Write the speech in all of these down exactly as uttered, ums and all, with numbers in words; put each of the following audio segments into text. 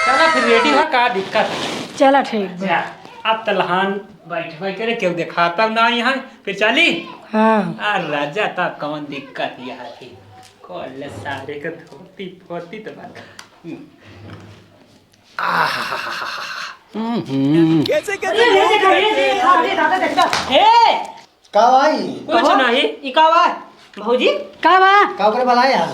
चला फिर रेडी हो, का दिक्कत है? चला ठीक बा। जा, अब तलहान बैठ बैठ करे केहू देखाता ना यहाँ, फिर चली। हाँ। आ राजा, तब कौन दिक्कत यहाँ थी? खोल ले सारे के धोती फोती तो बात। हम्म। आहाहाहा। हम्म। कैसे, कैसे अरे, लोग अरे, रहते हैं यार। अरे, दादा, दादा। ए! का भाई? कुछ कहो। नहीं। ई का बा? भौजी? का बा? का ओकरे बुलाए हैं?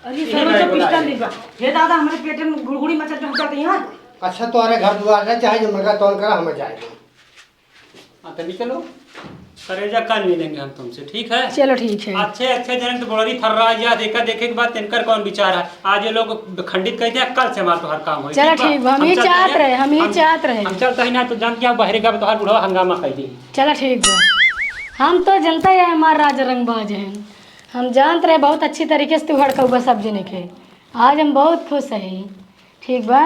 अरे, ई सरवा नहीं जब बुलाए। पिस्टल दी बा। हे दादा, हमरे पेट में गुड़गुड़ी मचल के हम जाते हैं। अच्छा, तोहरे घर दुआर रहे, चाहे जो मर्गा तौल करा, हमें जाए दो। हाँ, तो निकलो। करेजा, कल मिलेंगे हम तुमसे, ठीक है? चलो, ठीक है। अच्छे, अच्छे जन तो बड़ी थर्रा या देखा देखे के बाद तिनकर कौन विचार है। आज ये लोग खंडित कह दिया, कल से हमारा तो हर काम होई, चलो, ठीक बा? ठीक बा, हम हम ये चलते चाहत हैं। रहे, हम ये हम, चाहत रहे। हम चलते हैं ना, तो जान क्या बहरे का तो हर बुढ़वा हंगामा कर दी। चलो, ठीक बा। हम तो जनता है, हमार राजा रंगबाज है। हम जानत रहे बहुत अच्छी तरीके से तू हड़कउबा सब जने के। आज हम बहुत खुश है। ठीक बा?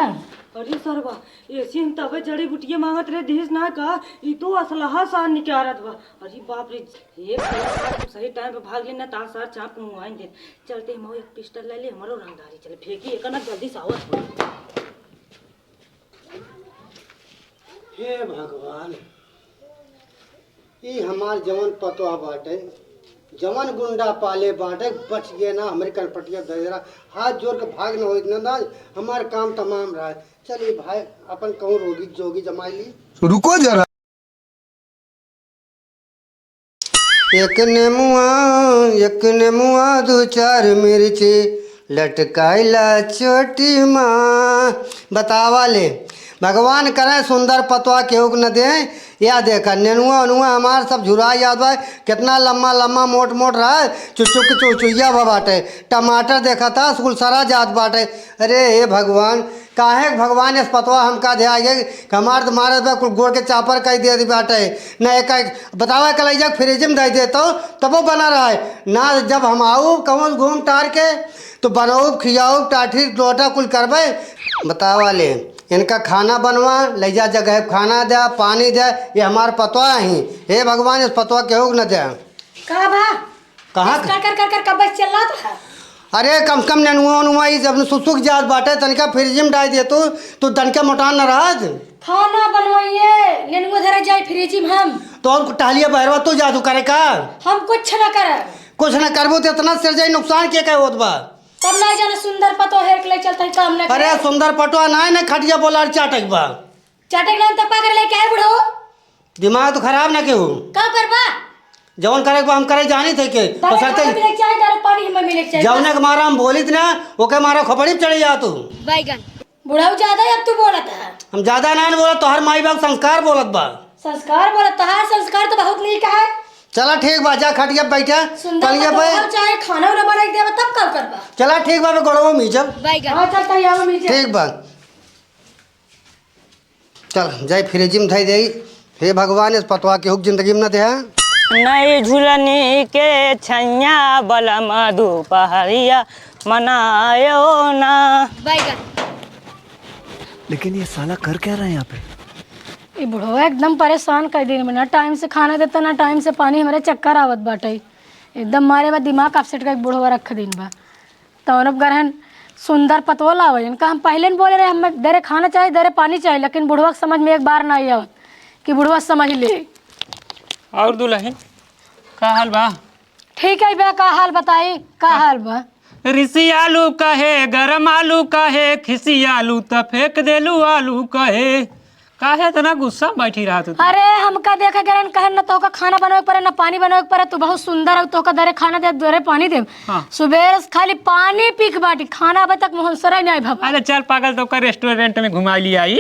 अरे सरवा, ऐसी हम तबे जड़ी बुटिया मांगत रहे, दिहिस ना का, ई तो असलहा सान निकारत बा। अरे बाप रे, एक सार तू सही टाइम पे भाग ले ना, तार सार चाप मुआइन दे। चलते हम एक पिस्टल ले ले, हमरो रंगदारी चले, फेंकी एक ना जल्दी से आवत हो। हे भगवान, ई हमार जवन पतोह बाटे, जवन गुंडा पाले बाटे, बच गए ना, हमरे कनपटिया दरिद्रा, हाथ जोड़ के भाग न होइत ना, ना, हमार काम तमाम रहा। चलिए भाई, अपन कहूँ रोगी जोगी जमाई ली। रुको जरा। एक नेमुआ, एक नेमुआ, दू चार मिर्ची, लटकाइला चोटी मा। बतावा ले, भगवान करे सुंदर पतवा केहू के न दे। या देखा, नेनुआ ओनुआ हमार सब झुरा जात बा, कितना लम्मा लम्मा मोट मोट रहा, चुचुक चुचुइया भा बाटे। टमाटर देखा था, स्कूल सरा जात बाटे। अरे हे भगवान, काहे के भगवान इस पतवा हमका दे आगे, कि हमार तो मारत बा, कुल गोड़ के चापर कई दे दी बाटे। न एक, एक बतावा, कलैया के फ्रिज में दे देतो, तबो बना रहा है। ना जब हम आऊ कहूँ घूम टार के, तो बनाऊब, खियाऊब, टाठी, लोटा कुल करबे। बतावा ले, इनका खाना बनवा, ले जा जगह खाना दे, पानी दे, ये हमार पतवा ही। हे भगवान, इस पतवा केहू के न दे। का बा? कहाँ? कर, कर, कर, कर, कब से चिल्लात है? अरे, कम से कम नेनुआ, ओनुआ, ई जब सुसुक जात बाटे, तनिका फ्रिज में डाल दे तू, तू तनिका मोटान न रहत। खाना बनवाइए, नेनुआ धरे जाए फ्रिज में हम। तो और टहलिया बहरवा तू जादू करे का? हम कुछ न करब। कुछ न करबू तो इतना सिर जाई नुकसान के कहे होत बा? तब ना जाने सुंदर पतो हेर के ले चलते हैं काम न अरे, करे। सुंदर पटवा ना है ना खटिया बोला चाटक बा। चाटक ना तब का कर ले क्या है बुढ़ो? दिमाग तो खराब ना केहू। का करबा? जवन करे के बा हम करे जानी थे के। दारू बशर्ते खाना मिले के चाही, दारू पानी हमें मिले के चाही। जवने के मारा हम बोलित ना, ओके मारा खोपड़ी पे चढ़े जा तू। बैगन। बुढ़ऊ ज्यादा ही अब तू बोलत है। हम ज्यादा ना बोलत, तोहर माई बाप संस्कार बोलत बा। संस्कार बोलत, तोहार संस्कार तो बहुत नीक है। चला ठीक बा, जा खटिया पे बैठा, सुंदर पलिया पे। पतोह चाहे खाना उना बनाई देबा तब का करबा? चला ठीक बा, बे गोड़वा मीजब। बैगन। हाँ, चल तैयार हो मीजब। ठीक बा। चल, जाई फ्रिज में धई देई। हे भगवान, इस पतवा के हुक जिंदगी में न दे। नई झुलनी के छैया बलम दुपहरिया मनायो ना। बैगन। लेकिन ये साला कर क्या रहा है यहाँ पे? ई बुढ़वा एकदम परेशान कर दिन में, ना टाइम से खाना देता, ना टाइम से पानी, हमरे चक्कर आवत बाटे। एकदम मारे बा दिमाग अपसेट कर बुढ़वा रख दिन बा। तौन अब गरहन सुंदर पतवो लावे। इनका हम पहिले न बोले रहे, हमें दरे खाना चाही, दरे पानी चाही, लेकिन बुढ़वा के समझ में एक बार ना आवत कि बुढ़वा समझ ले। और दुल्हन, का हाल बा? ठीक है बे, का हाल बताई, का हाल बा? रिसी आलू कहे, गरम आलू कहे, खिसी आलू त फेंक देलू आलू कहे। काहे इतना गुस्सा में बैठी रहत तू? अरे, हमका देखे गरन कहन, न तोहका खाना बनावे के पड़े, न पानी बनावे के पड़े, तू बहुत सुंदर हो, तोहका दरे खाना दे, दरे पानी दे। हाँ। सुबेरे से खाली पानी पी के बाटी, खाना अबे तक मुहन सराय नहीं भवा। अरे चल पागल, तोहका रेस्टोरेंट में घुमा लिया आई।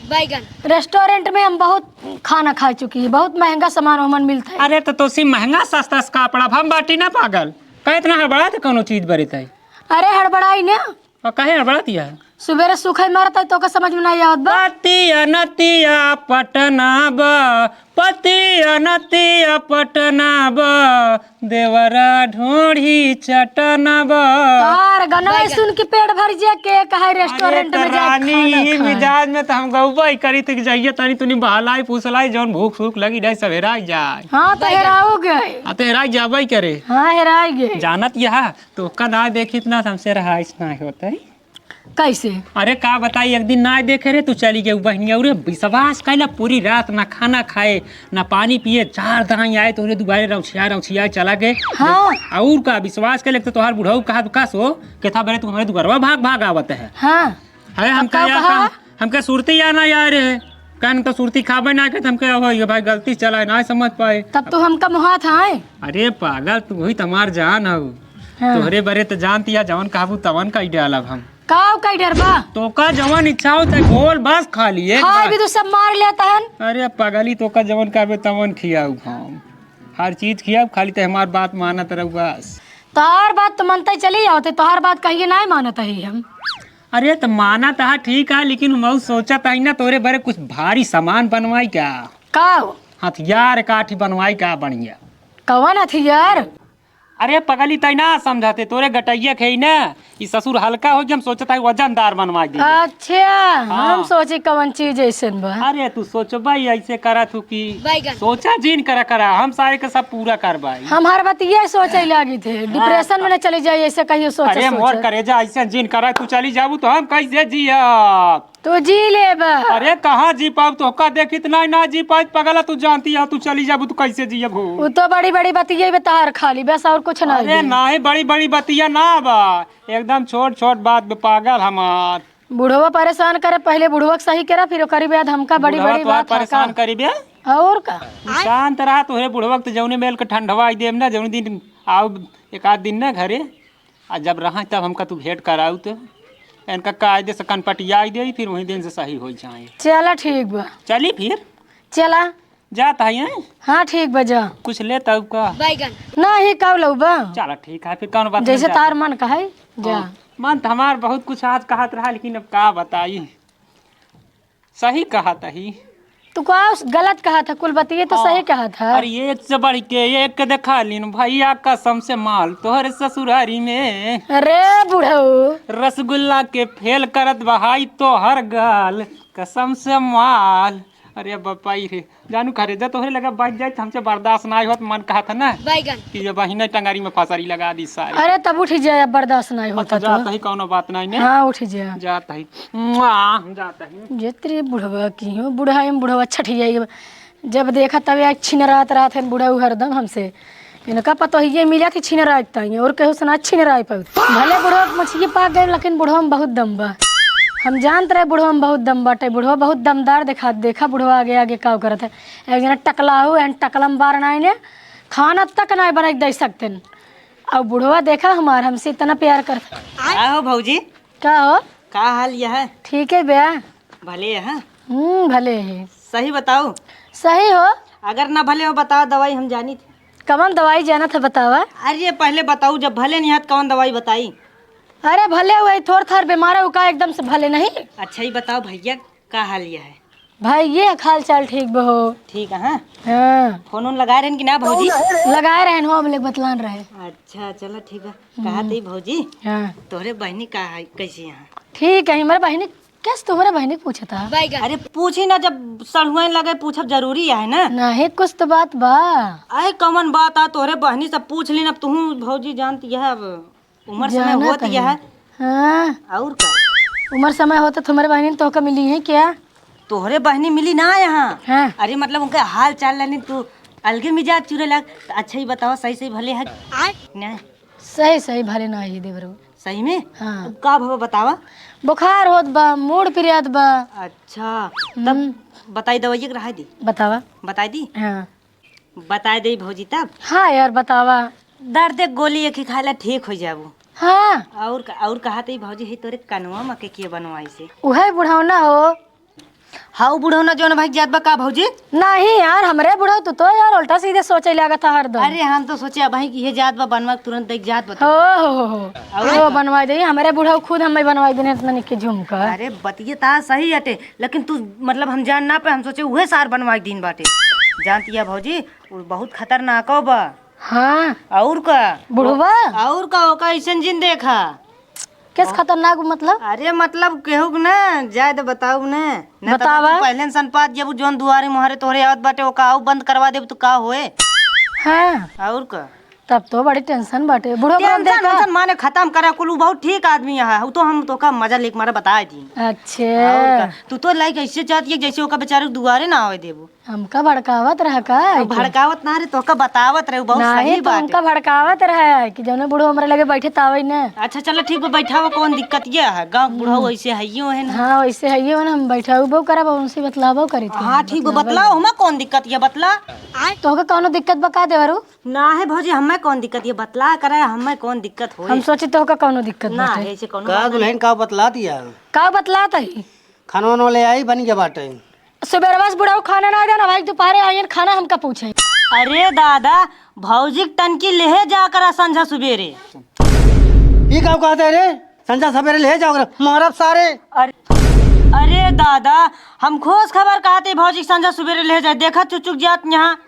बैगन। रेस्टोरेंट में हम बहुत खाना खा चुकी है, बहुत महंगा सामान वामान मिलता है। अरे तो तोसी महंगा सस्ता से का पड़ा, हम बाटी ना पागल। का इतना हड़बड़ा थे कोनो चीज बरे तय? अरे हड़बड़ाई ना, और काहे हड़बड़ातिया? सुबेरे सुखई मारत है, तोका समझ में नहीं आवत बा? पतिया नतिया पटना बा, पतिया नतिया पटना बा, देवरा ढोढ़ी चटना बा। तार गनवा बैगन। सुन के पेट भर जे के कहे रेस्टोरेंट अरे में त जाए रानी, खाना ई खाए। मिजाज में त हम गौबा ही करी थे कि जाइए तनी तुनी बहलाई फुसलाई, जौन भूख सूख लगी रहे सब हेराई जाए। हाँ, तो बैगन। हेराओ गए। आ, तो हेराई जाबे करे। हाँ, हेराई गए। जानत यह तोका ना देखित ना हमसे रहाइश ना होत है। कैसे? अरे का बताई, एक दिन नाहीं देखे रहे, तू चली गई बहिनी। अरे विश्वास कइला, पूरी रात ना खाना खाए, ना पानी पिए, चार दाईं आए तोहरे दुआरे, रौछिया रौछिया चला गए। हाँ। अउर का विश्वास कइला, तो तोहार बुढ़ऊ कहा तो का सो, केथा बरे तू हमरे दुआरवा भाग भाग आवत है। हाँ। है तब हमका का या कहा? का, हमका सुरती या ना यार है। कहन तो सुरती खाबे ना के, हमके अब ये भाई गलती चला है, ना समझ पाए। तब तू हमका मोहात है। अरे पागल, तू ही तो हमार जान हऊ। हाँ। तोहरे बरे तो जानती है, जवन कहबू तवन कइ डालब हम। काव कइ डरबा? तोका जवन इच्छा हो ते बोल, बस खाली एक खाए बार। भी तो सब मार लेता है। अरे पगली, तोका जवन कहबे तवन खियाऊ हम, हर चीज खियाऊ, खाली ते हमार बात मानत रहू बस। तोहार बात तो मनते चली जाओ, ते तोहार बात कहिए नाहीं मानत ही हम। अरे तो मानत हा ठीक है, लेकिन हम सोचत ही ना तोरे बरे कुछ भारी सामान बनवाई का? काव? हथियार काठी बनवाई का बढ़िया? कवन हथियार? अरे पगली, तै ना समझते, तोरे गटैया के ही ना, ई ससुर हल्का होइ गया, हम सोचत ही वजनदार बनवाई दी। अच्छा, हाँ। हम सोचे कवन चीज ऐसन बा। अरे तू सोचबा ही ऐसे करा तू कि बैगन। सोचा जिन करा करा, हम सारे के सब पूरा करबाई। हम हर बतिये सोचे लागी थे, हाँ। डिप्रेशन में न चली जाए ऐसे कहियो सोचे अरे मोर सोचे। करेजा, ऐसे जिन करा तू चली जाबू तो हम कैसे जिया? तू जी लेबा। अरे कहाँ जी पाऊ, तोहका देखित नाहीं ना जी पाई पगला, तू जानती है, तू चली जाबू तू कैसे जियब हो? उ तो बड़ी बड़ी बतिये बे तहार खाली, बस और कुछ ना अरे जी। नाहीं, बड़ी बड़ी बतिया ना बा, एकदम छोट छोट बात बे पागल हमार। बुढ़वा परेशान करे, पहिले बुढ़वा के सही करा, फिर ओकरी बाद हमका बड़ी बुढ़वा बड़ी तोहार बात परेशान हका। करी बे। और का? तू शांत रहा, तोहरे बुढ़वा के तो जौने मेल के ठंडवा आई देब ना, जौने दिन आऊ एक आध दिन ना घरे, आ जब रहा तब हमका तू भेंट कराऊ तो इनका कायदे से कनपटियाई दे, फिर वही दिन से सही हो जाए। चला ठीक बा। चली फिर। चला। जात है, हैं? हाँ ठीक बा, जा। कुछ ले तब का? बैगन। नाहीं, काव लऊ बा? चला ठीक है, फिर कौन बात जैसे नहीं, जात तार है। मन कहे, जा। हाँ, मन तो हमार बहुत कुछ आज कहत रहा, लेकिन अब का बताई। सही कहत ही। तू का उस गलत कहत है, कुल बतिये तो हाँ। सही कहत है। अरे एक से बढ़ के एक देखा लीन भैया कसम से माल तोहरे ससुरारी में। अरे बुढ़ऊ। रसगुल्ला के फेल करत बहाई तोहर गाल कसम से माल। अरे बपाई रे, जानू करेजा तोहरे लगा बच जाए तो हमसे बर्दाश्त नाहीं होत, मन कहत है ना बैगन। कि ये बहिने टंगारी में फसरी लगा दी सारी। अरे तब उठ जाए, अब बर्दाश्त नाहीं होता अच्छा, तो। जात ही कौनो बात नाहीं ने। हाँ उठ जाए। जात ही। मुआ, जात ही। जे तेरी बुढ़वा की हो, बुढ़ाई में बुढ़वा छठियाई। जब देखा तब एक छिनरात रहत है बुढ़ऊ हरदम हमसे। इनका पतोहिए मिला थी छिनरात ताई, और केहू से ना छिनराई पाऊ। भले बुढ़वा के मछिए पाक गए, लेकिन बुढ़वा में बहुत दम बा। हम जानत रहे बुढ़वा में बहुत दम बाटे, बुढ़वा बहुत दमदार देखा, देखा बुढ़वा आगे आगे काव करत है। एक जना टकलाहू है, टकलम बार नाई ने, खाना तक नाई बनाई दे सकते हैं। अब बुढ़वा देखा हमार हमसे इतना प्यार करत है। का हो भौजी? का हो? का हाल यह है? ठीक है बे। भले है? हम्म, भले है। सही बताओ। सही हो। अगर ना भले हो बताओ दवाई हम जानी थे। कवन दवाई जानत है बतावा? अरे पहले बताओ, जब भले नहीं है तो कवन दवाई बताई? अरे भले हुए, थोड़ थार बीमार है, का एकदम से भले नहीं। अच्छा ही बताओ भैया, का हाल यह है? भाई ये हाल चाल ठीक बहो। ठीक है, हाँ। हाँ। फोन उन लगाए रहन कि ना भौजी? लगाए रहन हो, हम लोग बतलान रहे। अच्छा चलो ठीक है। कहा हम्म। थी भौजी, हाँ। तोहरे बहनी का है, कैसी यहाँ? ठीक है, हमारे बहनी कैसे तुम्हारे बहनी के पूछे था? अरे पूछी ना, जब सड़ुआइन लगे पूछब जरूरी है ना। नहीं, कुछ तो बात बा। अरे कौन बात आ, तोहरे बहनी से पूछ ली ना, अब तुहू भौजी जानती है, अब उम्र समय जाना होत कहीं। यह है। हाँ। और का? उम्र समय होता तो हमारे बहनी तोहका मिली है क्या? तोहरे बहनी मिली ना यहाँ। हाँ। अरे मतलब उनका हाल चाल लेनी, तू अलगे मिजाज चुरे लग। तो अच्छा ही बताओ, सही सही भले है? आय। नहीं। सही सही भले ना ही देवरो। सही में? हाँ। अब का भवा बतावा? बुखार होत बा, मूड़ पिरियात बा। अच्छा, हम्म। तब बताई दवाई के रहा दी। बतावा। बताई दी? हाँ। बताई दे भौजी तब? हाँ यार, बतावा। दर्द एक गोली एक ही खाइला ठीक हो जाबू। हाँ। और का, और कहा थे भौजी, ही तोरे कनवा में के किए बनवाई से? उहे बुढ़ौना हो। हाँ, उ बुढ़ौना जौन भाई जात बा का भौजी? नहीं यार, हमरे बुढ़ऊ तू तो यार उल्टा सीधे सोचे लागत है हरदम। अरे हम तो सोचे भाई कि ये जात बा बनवा के तुरंत देख जात बा तो। हो, हो, हो, हो। और वो का? बनवाई दे, हमरे बुढ़ऊ खुद हमें बनवाई देने इतना निके झुमका। अरे बतिये ता सही हटे, लेकिन तू मतलब हम जान ना पे, हम सोचे उहे सार बनवाई दीन बाटे। जानती है भौजी, वो बहुत खतरनाक बा। हाँ। और का? बुढ़वा? और का, ओका ऐसन जिन देखा। किस खतरनाक मतलब? अरे मतलब केहू के ना, जाए तो बताऊ ना। ना तो बतावा। तू पहले न सनपात जब जौन दुआरे मुहारे तोहरे आवत बाटे, ओका आऊ बंद करवा देब तो का होए? हाँ। और का? तब तो बड़ी tension बाटे। बुढ़ो को tension देखा। Tension माने खतम करा कुल, उ बहुत ठीक आदमी है। उ तो हम तोका मजा लेके मारे बताए दी। अच्छा। और का? तू तो लाइक ऐसे चाहती है जैसे ओका बेचारे दुआरे ना आवे देबो। हमका भड़कावत रहा का? अब भड़कावत ना रे, तोका बतावत रहे, उ बहुत नहीं, सही तो बात हमका है। भड़कावत रहा है कि जौने बुढ़ो हमरे लगे बैठे तावे न। अच्छा चलो ठीक बा, बैठावा, कौन दिक्कत ये है? गाँव बुढ़ऊ ऐसे हइयो है ना। हाँ, वैसे हइयो है ना, हम बैठाबो करब, उनसे बतलाबो करी थी। हाँ ठीक बा, बतलाओ, हमें कौन दिक्कत ये, बतला। तोहका कौनो दिक्कत बा का देवरू? ना है भौजी, हमें कौन दिक्कत, ये बतला करे, हमें कौन दिक्कत होई? हम सोचे तोहका कौनो दिक्कत ना बाटे। है, ऐसे कौनो का बात दुल्हन नहीं। का बतला दिया? का बतलात ही? खाना वाना ले आई, बन गया बाटे। सुबेरवा से बुढ़ऊ खाना ना देना भाई, दोपहरे आइन खाना हमका पूछे। अरे दादा, भौजी के टंकी लेहे जा करा संझा सुबेरे। ई का कहते रे? संझा सवेरे ले जाओ रे, मारब सारे। अरे, अरे दादा, हम खोज खबर कहते भौजी के संझा सुबेरे ले जाए, देखा चुचुक जात यहाँ।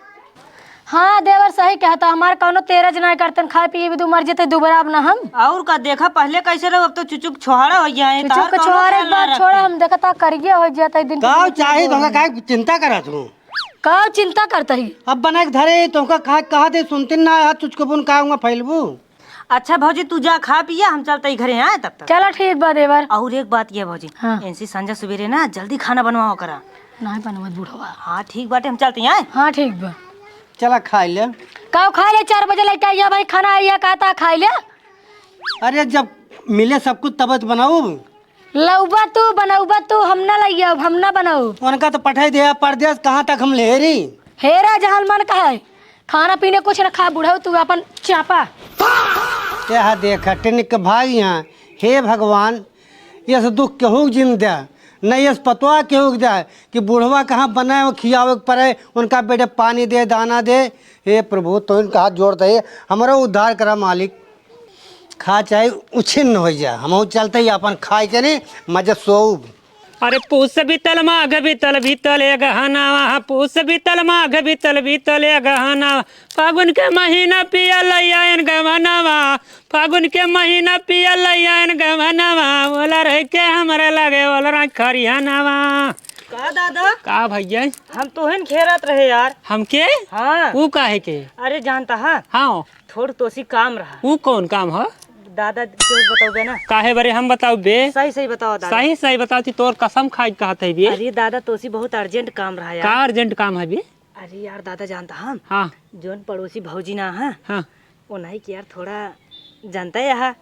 हाँ देवर सही कहता, हमार कौनो तेरज ना करतन, खाए पिए भी दू मर जेते दुबरा अब ना हम। और का देखा, पहले कैसे रहो, अब तो चुचुक छोहाड़ा हो गया है, चुचुक तहार के कौनो छोहाड़े ख्याल ना बात छोड़ा, रखे। हम देखता करिए हो जाता है दिन गाँव के चाहे दिन। धोखा काहे चिंता करत हूँ? का चिंता करता ही? अब बना के धरे तोहका खा कहा दे सुनते ना, आज चुचकबुन का हुआ फैलबू। अच्छा भौजी, तू जा खा पिया, हम चलते ही घरे आए तब तक। चला ठीक बा देवर। और एक बात ये भौजी, हाँ। इनसे संझा सुबेरे ना जल्दी खाना बनवाओ करा। नहीं बनवत बुढ़वा। हाँ ठीक बाटे, हम चलते ही आए। हाँ ठीक बा। चला खाई ले। का खाई ले, चार बजे लइका आइया भाई, खाना आइया कहता खाई ले। अरे जब मिले सब कुछ तब तो बनाऊ। लउबा तू, बनउबा तू, हम ना लइया, हम ना बनाऊ। उनका तो पठाई दे परदेस, कहाँ तक हम लेरी। हेरा जहाँ मन कहा है, खाना पीने कुछ ना खा, बुढ़ऊ तू अपन चापा। यह देख, टिनिक भाग यहाँ, हे भगवान, यस दुख केहू जिन द्या, न यस पतवा केहू द्या, कि बुढ़वा कहाँ बनाए और खियावे के पड़े, उनका बेटे पानी दे, दाना दे। हे प्रभु, तो इनका हाथ जोड़ दे, हमरो उद्धार करा मालिक। खा चाहे उछिन्न हो जा, हम चलते ही अपन खाए के नहीं, मजे सोऊब। अरे पूस बीतल, माघ बीतल, बीतल ए गहनावा, पूस बीतल, माघ बीतल, बीतल ए गहनावा, फागुन के महीना पिया लैया एन गवनावा, फागुन के महीना पिया लैया एन गवनावा, ओला रह के हमरा लगे, ओला रह खरियानावा। का दादा? का भैया? हम तोहन घेरत रहे यार। हमके? हाँ। ऊ काहे के? अरे जानता है? हाँ। थोड़ तोसी काम रहा। ऊ कौन काम ह? दादा, केहू बतौबे ना। काहे बरे हम बताउबे? सही, सही बताओ दादा। सही, सही बताओ, ती तोर कसम खाई कहत है बे। अरे दादा, तोसी बहुत urgent काम रहा यार। का urgent काम है बे? अरे यार दादा, जानता हम? हाँ। जौन पड़ोसी भौजी ना है? हाँ। उन्हीं के यार थोड़ा जानता है यहाँ।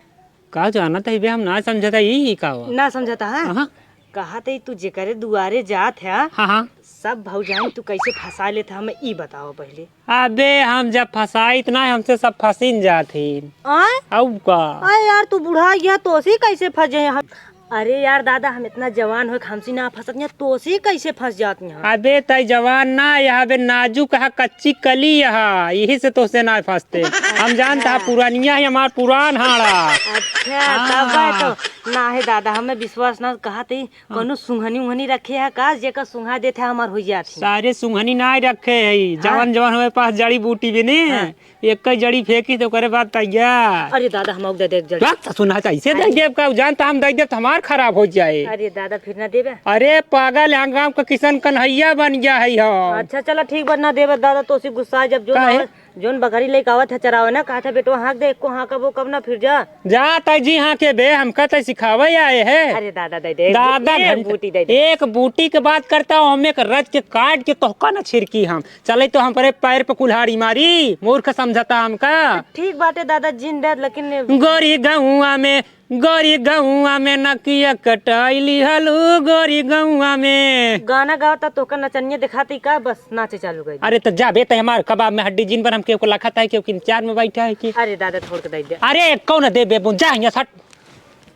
का जानत है बे, हम ना समझता, ई, ई का हुआ? ना समझता है? हाँ। कहा थे तू जेकरे दुआरे जात है, हाँ, हाँ। सब भौजाइन तू कैसे फंसा लेत है, हमें ई बताओ पहले। अबे हम जब फंसाइत ना, हमसे सब फंसिन जात ही। आय? अब का? अरे यार, तू बूढ़ा गया, तोसी कैसे फंस जाए हम? अरे यार दादा, हम इतना जवान हो, हमसे ना फंसत यहाँ, तोसी कैसे फंस जात यहाँ? अबे तय जवान ना, यहाँ बे नाजुक है, कच्ची कली है, यही से तोसे ना फंसते। हम जानता है, हाँ। पुरानिया है हमार पुरान हाड़ा। अच्छा, हाँ। तब है तो ना है दादा, हमें विश्वास ना, कहा थे हाँ। कौनो सुंघनी उंघनी रखे है का, जेकर सुंघा देत है हमार हो जात है। सारे सुंघनी ना रखे है, हाँ। जवन जवन हमारे पास जड़ी बूटी भी नहीं है, हाँ। एक ही जड़ी फेंकी तो ओकरे बाद तैयार। अरे दादा, हम दे दे एक जड़ी। बात तो सुना, ऐसे दे हाँ। देब का, जान तो हम दे देब तो हमार खराब हो जाए। अरे दादा, फिर ना देबे। अरे पागल, यहाँ गाँव का किशन कन्हैया बन गया है हम। अच्छा चलो ठीक बा, ना देबे दादा, तोसी गुस्सा है जब जो काहे? ना जौन बकरी लेके आवत है चरावे ना, कहत है, "बेटवा हाँक दे, एको हाँकबो कब ना फिर जा।" जा तै जी हाँके बे, हमका तै सिखावे आए है। अरे दादा, दे दे, एक दादा बूटी, एक घंटा, बूटी दे दे। एक बूटी के बात करता हूँ, हम एक रच के काट के तोहका ना छिड़की हम। चले तो हमरे पैर पे कुल्हाड़ी मारी, मूर्ख समझता हमका। ठीक बाटे दादा, जिन दे, लेकिन गोरी गौआ में गोरी गौआ में नकिया कटाई लिहलू, गोरी गौआ में। गाना गावता तोहका नचनिया देखाती का, बस नाचे चालू कर दे। अरे तो जा बे, तै हमार कबाब में हड्डी जिन पर हम केहू को लखत है, केहू के इंतजार में बैठा है कि। अरे दादा छोड़ के दे दे। अरे कौन दे बे, जा यहाँ सट।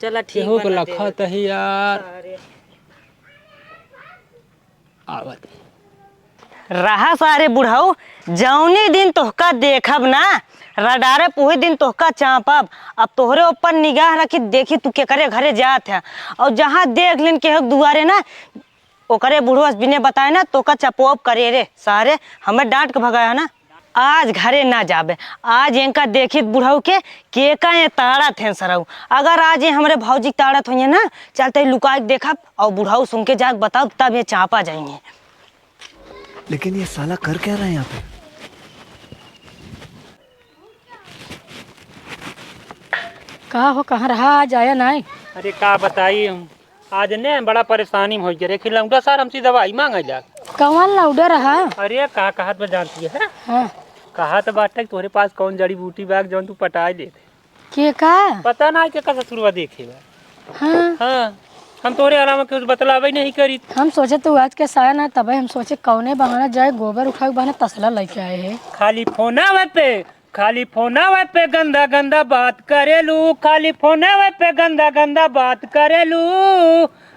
चला ठीक केहू बा, को ना दे लखत बे। है यार। अरे। आवत। रहा सारे बुढ़ऊ, जौनी दिन तोहका देखब ना, रडारे पे ओही दिन तोहका चापब। अब तोहरे ऊपर निगाह रखी, देखी तू केकरे घरे जात है। और जहाँ देख लेन केहू दुआरे ना, ओकरे बुढ़वा से बिने बताए ना, तोहका चपोप करे रे। सारे हमें डांट के भगाया है ना। आज घरे ना जाबे, आज इनका देखित बुढ़ऊ के, के का ये ताड़त हैं सरऊ। अगर आज ये हमरे भौजी के ताड़त होइए ना, चलते ही लुका के देखब और बुढ़ऊ सुन के जाके बताओ, तब ये चापा जाइए। लेकिन ये साला कर क्या रहा है यहाँ पे? का हो, कहाँ रहा, आज आया नाई? अरे का बताई हम, आज ने बड़ा परेशानी में होइ गए। एक लौंडा सार हमसे दवाई मांगे ला। कौन लौंडा रहा? अरे का कहत बा जानती है? हाँ। कहत बाटे कि तोहरे पास कौन जड़ी बूटी बा जौन तू पटाए लेते। के का? पता ना के का ससुरवा देखे बा। हाँ। हाँ, हम तोहरे अलावा कुछ बतलावे नहीं करी। हम सोचे तू आज के साया ना, तबे हम सोचे कौने बहाना जाए, गोबर उठावे बहाना तसला लेके आए है। खाली फोनवे पे, खाली फोनवे पे गंदा गंदा बात करेलू, खाली फोनवे पे गंदा गंदा बात करेलू,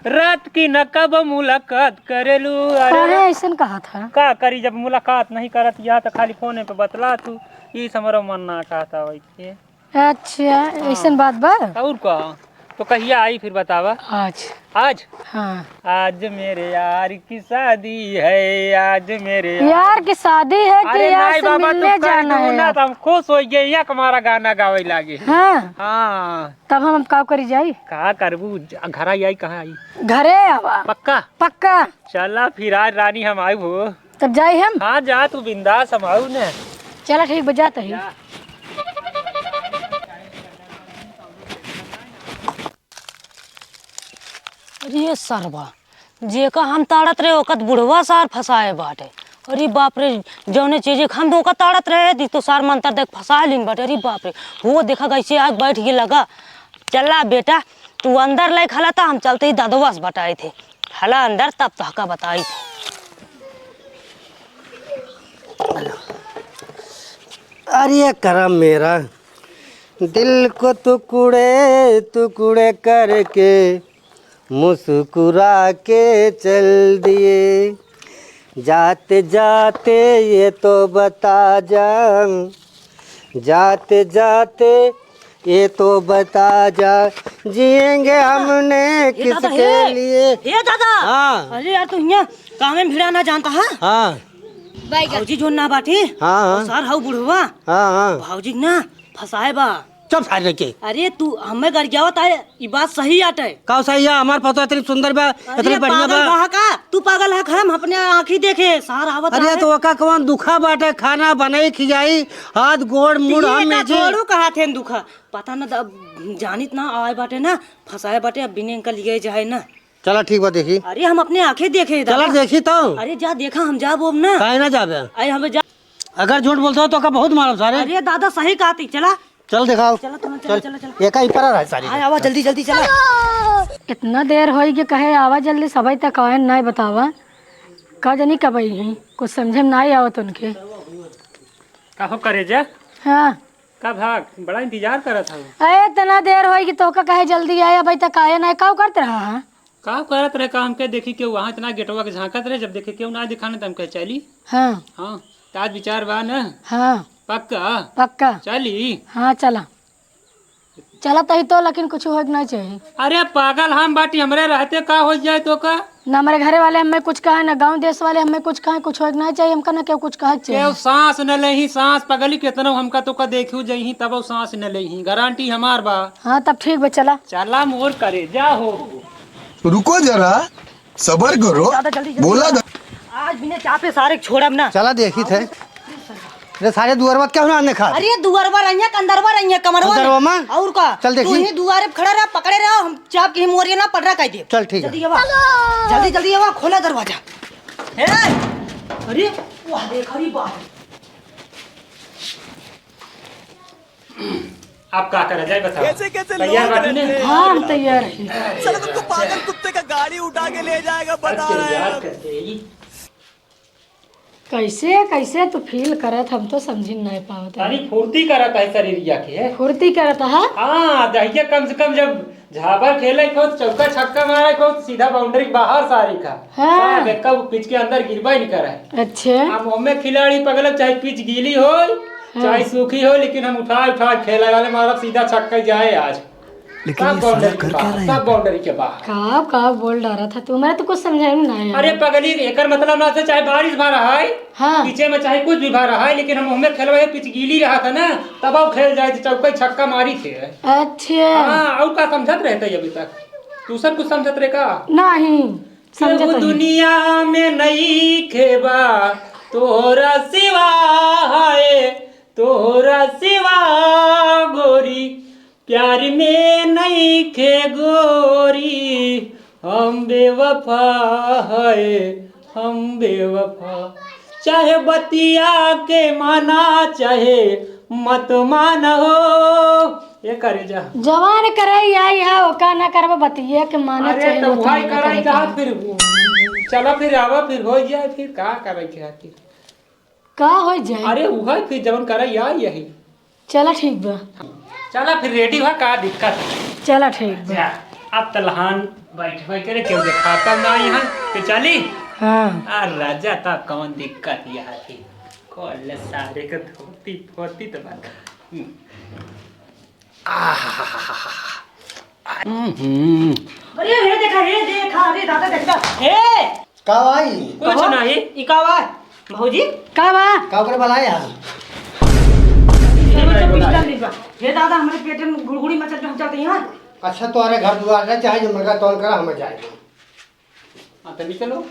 रात की न कब मुलाकात करेलू। अरे काहे ऐसन कहा था? का करी, जब मुलाकात नहीं करत या तो खाली फोने पे बतला तू, ई हमरो मन ना कहता वैसे। अच्छा, हाँ। ऐसन बात बा? और का? तो कहिया आई फिर बतावा? आज। आज? हाँ। आज मेरे यार की शादी है, आज मेरे यार यार की शादी है कि अरे यार नहीं से बाबा, मिलने तू कह जाना दू है ना, यार? तो हम खुश हो गए, यहाँ हमारा गाना गावे लागे। हाँ। हाँ। तब हम का करी जाई? का करबू? ज-, घर आई, आई कहाँ आई? घरे आवा। पक्का? पक्का। चला फिर आज रानी हम आऊ हो। तब जाई हम? हाँ, जा तू बिंदास, हम आऊ ने। चला ठीक बा, जात ही। जा। अरे सरवा, जेका हम ताड़त रहे, ओकत बुढ़वा सार फंसाए बाटे। अरे बाप रे, जौने चीज हम धोखा ताड़त रहे, दी तो सार मंतर देख फंसाए लीन बाटे। अरे बाप रे, वो देखा कैसे आग बैठ के लगा। चला बेटा, तू अंदर ले खला था, हम चलते ही ददवा से बटाए थे। हला अंदर तब तहका बताई थे। अरे करम मेरा, दिल को टुकड़े टुकड़े करके मुस्कुरा के चल दिए। जाते जाते ये तो बता जा, जाते जाते ये तो बता जा, जिएंगे हमने ए दादा, किसके हे, लिए। ए दादा। हाँ। अरे यार, तू हियाँ काम में भिड़ा ना जानता है? हाँ। भौजी जोन ना बाटी। हाँ, हाँ। और सार हऊ बुढ़वा। हाँ, हाँ। भौजी के ना फंसाए बा। चुप सारे के। अरे तू हमें गरियावत है, ई बात सही आटे। का सही है? हमार पतोह इतनी सुंदर बा, अरे इतनी बढ़िया पागल बा। बा का? तू पागल है, हम अपने आँखी देखे, सार आवत अरे है। तो ओका कौन दुखा बाटे, खाना बनाई खियाई, हाथ गोड़ मुड़ पिए हम का में जी। थोड़ू कहा थे दुखा, पता न द-, जानित ना आए बाटे ना, फंसाए बाटे, अब बिने इनका लिए जाए ना। चला ठीक बा, देखी। अरे हम अपने आँखें देखे चला दादा। देखी तो। अरे जा देखा, हम जाब ओब ना। काहे ना जाबे? अरे हमें जा। अगर झूठ बोलता हो तो का बहुत मारब सारे। अरे दादा सही कहती, चला। चल दिखाओ। चला, तुम चला, चल। चला, चला। ये का ही परा रहा सारी। हाँ, आवा जल्दी, जल्दी चला। इतना देर होई कि कहे आवा जल्दी, सबई तक आए नहीं बतावा। का जानी कब आई हैं, कुछ समझे में नहीं आवत उनके। का हो करेजा? हाँ। का भाग, बड़ा इंतजार करत हूँ। अरे इतना देर होई कि तोहका कहे जल्दी आए, अबई तक आए नहीं, का करत रहा है? का करत रहे, का हमके देखी के वहाँ इतना गेटवा के झांकत रहे, जब देखे केहू ना दिखाने त हम कहे चली। हाँ। हाँ, त आज विचार बा न? हाँ। पक्का? पक्का। चली? हाँ, चला। चला तही तो, लेकिन कुछ होए के ना चाहिए। अरे पागल, हम बाटी, हमरे रहते का हो जाए तो का? ना हमरे घरे वाले हमें कुछ कहे, ना गाँव देश वाले हमें कुछ कहे, कुछ होए के ना चाहिए हमका, ना केहू कुछ कहे के चाहिए। सांस न लेही, सांस पगली, केतनो हमका तो का देखियो जइही, तब सांस न लेही, गारंटी हमार बा। हाँ, तब ठीक बा, चला। चला मोर करेजा हो। रुको जरा, सबर करो, दादा, जल्दी, जल्दी बोला चला। दा- आज बिना चापे सारे के छोड़ब ना। चला देखी थे। रे सारे दुअरवा क्या होना आने खा? अरे दुअरवा रहिया, कंदरवा रहिया, कमरवा अंदरवा में। में? और का? चल देखी। तू ही दुआरे पे खड़ा रहा, पकड़े रहा, हम चाप के ही मोरिया ना पटरा कह दे। चल ठीक है। जल्दी आवा। जल्दी, जल्दी आवा, खोला दरवाजा। ए! अरे, वाह देख, अरे बाप रे। आप का करे जाए बताओ? कैसे, कैसे तैयार लोग बाटी ने? रहते हैं। हाँ, हम तैयार हैं। साला तुमको पागल कुत्ते का गाड़ी उठा के ले जाएगा, बता रहे हैं। कैसे, कैसे तू feel करत, हम तो समझी नहीं पावत है। अरे फुर्ती करत है शरीरिया के। फुर्ती करत है? हाँ, दहिया कम से कम जब झाबर खेले को, चौका छक्का मारे को, सीधा boundary के बाहर सारी का। हाँ। साहब, एक कब pitch के अंदर गिरबा ही नहीं करे। अच्छा। हम ओमे खिलाड़ी पगला, चाहे pitch गीली हो, हाँ। चाहे सूखी हो, लेकिन हम उठा उठा खेले वाले, मारा सीधा छक्का ही जाए आज। लेकिन सब ये साला boundary के कर क्या बाहर, रहा है सब यहाँ पे? Boundary के बाहर। का, का बोल डारा था तू? मैं तो कुछ समझा ही ना आया। अरे पगली, एकर मतलब ना से चाहे बारिश भा रहा है, हाँ। पीछे में चाहे कुछ भी भा रहा है, लेकिन हम हमें खेलवा है, pitch गीली रहा था ना, तब अब खेल जाए थे, चौका छक्का मारी थे। अच्छा। हाँ, और का समझत रहते अभी तक? तू सब कुछ समझत रहे का? नहीं, समझत केहू नहीं। दुनिया में नहीं खेबा, तोहरा सिवा है, तोहरा सिवा गोरी। प्यार में नइखे गोरी, हम बेवफा है, हम बेवफा। चाहे बतिया के माना, चाहे मत माना हो। ये करे जा। जवान करे आई है, ओका ना करबा बतिया के माना, अरे चाहे तो मत भाई माना, करे करे कहा का। फिर चला फिर आवा, फिर हो जाए, फिर का करे के आखिर। का हो जाए? अरे उहे फिर जवन करे आई यही। चला ठीक बा। चला फिर रेडी हुआ, का दिक्कत? चला ठीक बा। जा, अब तलहान बैठ बैठ करे केहू देखाता ना यहाँ, तो चली? हाँ। आ राजा, ता कौन दिक्कत यहाँ थी? कॉल सारे के धोती फोती तो बात। हम्म। आहाहाहा। हम्म। अरे, हे देखा, हे देखा, अरे दादा, देखा, हे! का भाई? कुछ कहो। नहीं। ई का बा? भौजी? का बा? का ओकरे बुलाए हा? अरे, तो पिस्टल दी बा। हे दादा, हमरे पेट में गुड़गुड़ी मचल के हम चलते हैं। अच्छा, तोहरे घर दुआर रहे, चाहे जो मर्गा तौल करा, हम जाए। हाँ, तो निकलो।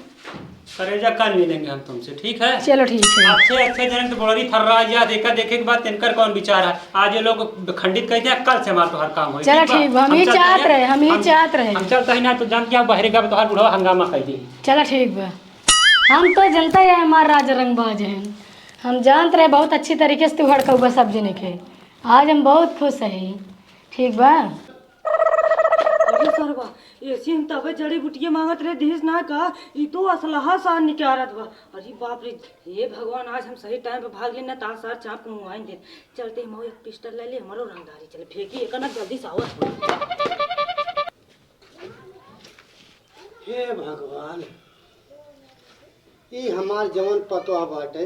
करेजा, कल मिलेंगे हम तुमसे, ठीक है? चलो, ठीक है। अच्छे, अच्छे जन तो बोलरी थर्रा या देखा देखे के बाद तिनकर कौन विचार है। आज ये लोग खंडित कह दिया, कल से हमारा तो हर काम होई, चलो, ठीक बा? ठीक बा, हम हम ही चलते चाहत हैं। रहे, हम ही हम, चाहत रहे। हम चलते हैं ना, तो जानते हैं, बहरे का तोहार बुढ़वा हंगामा कर दी। चलो, ठीक बा। हम तो जनता है, हमार राजा रंगबाज है। हम जानत रहे बहुत अच्छी तरीके से तू हड़कउबा सब जने के। आज हम बहुत खुश है। ठीक बा। अरे सरवा, ऐसी हम तबे जड़ी बुटिया मांगत रहे, दिहिस ना का, ई तो असलहा सान निकारत बा। अरे बाप रे, हे भगवान, आज हम सही टाइम पे भाग लेना, तार सार चाप के मुआइन दे। चलते हम एक पिस्टल ले ले, हमारो रंगदारी चले, फेंकी एक ना जल्दी से आवत हो। हे भगवान, ई हमार जवन पतोह बाटे,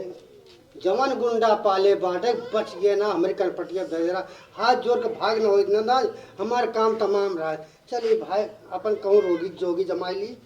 जवन गुंडा पाले बाटे, बच गए ना, हमरे कनपटिया दरिद्रा, हाथ जोड़ के भाग न होइत ना, ना, हमार काम तमाम रहा। चलिए भाई, अपन कहूँ रोगी जोगी जमाई ली।